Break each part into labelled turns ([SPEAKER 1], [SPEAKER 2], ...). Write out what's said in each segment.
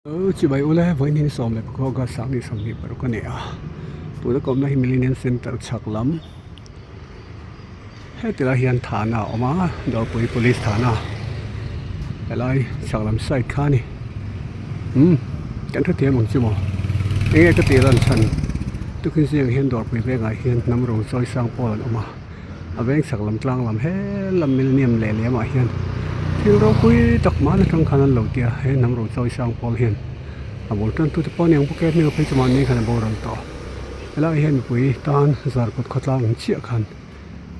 [SPEAKER 1] Chibai ule vawiin 14 August 2026 a ni a, tuna kawmna hi Millennium Centre chhak lam heti lai hian thana a awm a, Dawrpui Police thana helai chhak lam side kha a ni umm kan hrethiam ang chu maw enge ka tih lan chhan tukin zingah hian Dawrpui vengah hian hnam ro chawi sang pawl an awm a. A veng chhak lam tlang lam he lam milniam leh lem ah hian thil ropui tak hman atang khan an lo ti a, he hnam ro chawi sang pawl hian a bul tan tute pawh a niang bawk e, hming a phei chu mahni khan a boral tawh helaiah hian mipui tan zarkawt khawtlang ang chiah khan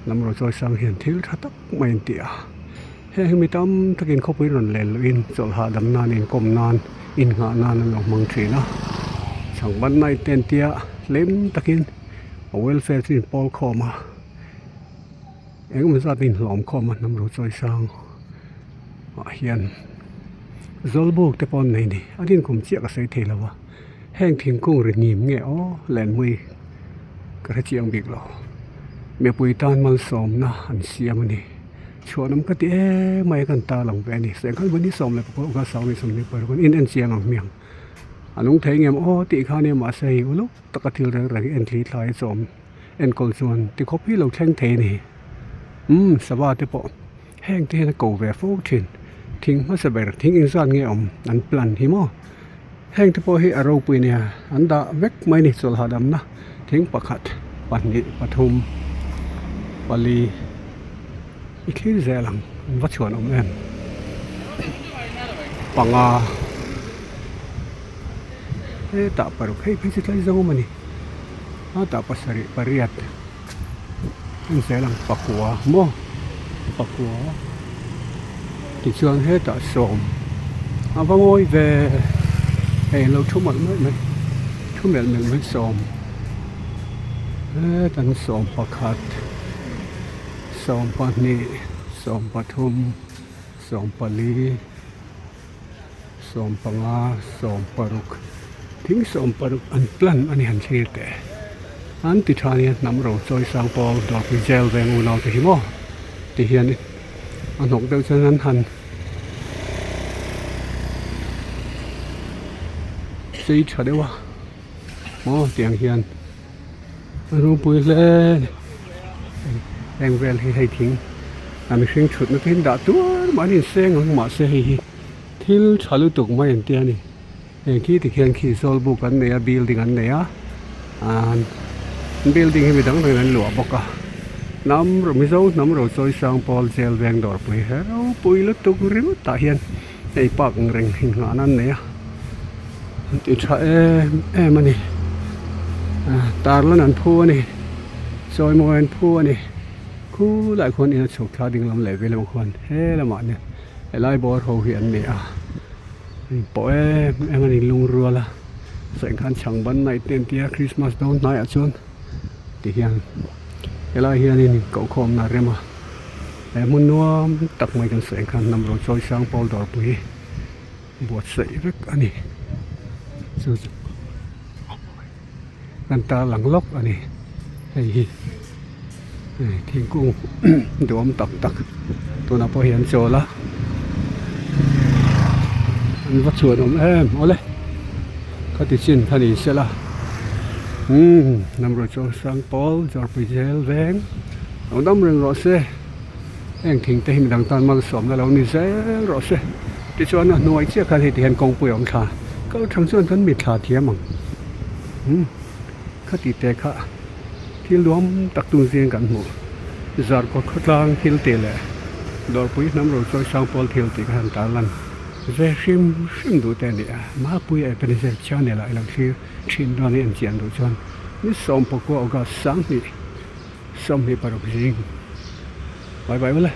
[SPEAKER 1] hnam ro chawi sang hian thil tha tak mai an ti a, heng hi mi tam takin khawpui rawn len luhin chawlh hahdam nan inkawm nan innghah nan an lo hmang thin a, chhangban night te an tia hlim takin. A welfare chu inpawl khawm a engemaw zat a inhlawm khawm a hnam ro chawi sang ah hian zawlbuk te pawh an nei a ni a dinkum chiah ka sawi thei lo a heng thingkung ri hnim nge aw lenhmui ka hre chiang bik lo mipui tan malsawmna an siam a ni chhuanawm ka ti em mai a kan tarlang ve a ni sengkhalmani 16 August 2026 in en chiang ang hmiang a nung thei ngem aw tih kha nia mahse hei uluk. Taka thil reng reng en thli thlai chawm enkawl chuan tikhawp hi lo thleng thei a ni. Umm sava te pawh heng te hian a ko ve fo thin. Thing hmasa ber thing engzat nge awm an plan hi maw? Heng te pawh hi a ropui nia an dah vek mai a ni chawlh hahdamna thing pakhat pahnih pathum pali i thlir zel ang an va chhuan awm em panga. Hetah paruk hei phei chu tlai zawng awm a ni a tah pasarih pariat en zel ang pakua maw pakua tichuan hetah sawm a va ngawi ve hei an lo thu mawlh mawlh mai thu melh melh mai sawm hetah an sawm pakhat sawm pahnih sawm pathum sawm pali. 15 16 thing 16 an plan a ni han thlir teh an ti tha nia hnam ro chawi sang pawl dawrpui jail veng unau te hi maw ti hian a hnawk deuh chuan an han chei tha deuh a maw tiang hian a ropui hle a ni heng vel hi hei thing a mihring thutna te hi an dah tuar mah an inseng ang mahse hei hi. Thil tha lutuk mai an tia ni. Heng khi tikhian khi zawlbuk an nei a building an nei a ahh building hi midang dangin an luah bawk a hnam mizo hnam ro chawi sang pawl jail veng dawrpui he ropui lutuk ringawt tah hian hei park ang reng innghah nan an nei a an ti tha em em a ni ahh tarlan an phu a ni chawimawi an phu a ni khulaiah khuan in a chhuk thla ding lam leh vei lamah khuan he lamah nia. Helai bawr ho hi an ni a, an pawh em em a ni lungrual a, sawi khan chhang ban naih te an tia Christmas dawn hnaiah chuan ti hian helai hianin kohkhawmna a rem a, he hmun nuam tak mai kan sawi ang khan hnam ro chawi sang pawl dawrpui buatsaih vek a ni chu chu kan tarlang lawk a ni hei hi. Thingkung duhawm tak tak tunah pawh hian chawl a an va chhuan awm em awle khati chin kha ni sela umm hnamraw chu sang pawl zawrpui zel veng lo dam reng rawh se heng thing te hi midang tan malsawmna lo ni zel rawh se tichuan a hnuai chiah khan hei ti hian kawngpui a awm thla kal thang chuan kan mitthla thiam ang umm khati te kha. Thil nuam tak tung zing kan hmuh. Zarkawt khawtlang thil tih leh Dawrpui hnam ro chawi sang pawl thil tih kha han tarlan ve hrim hrim duh te a ni a. Mapui Ebenezer channel ah i lo thlir thin dawn i enchian duh chuan ni 19 August 2026 zing. Bye bye ule.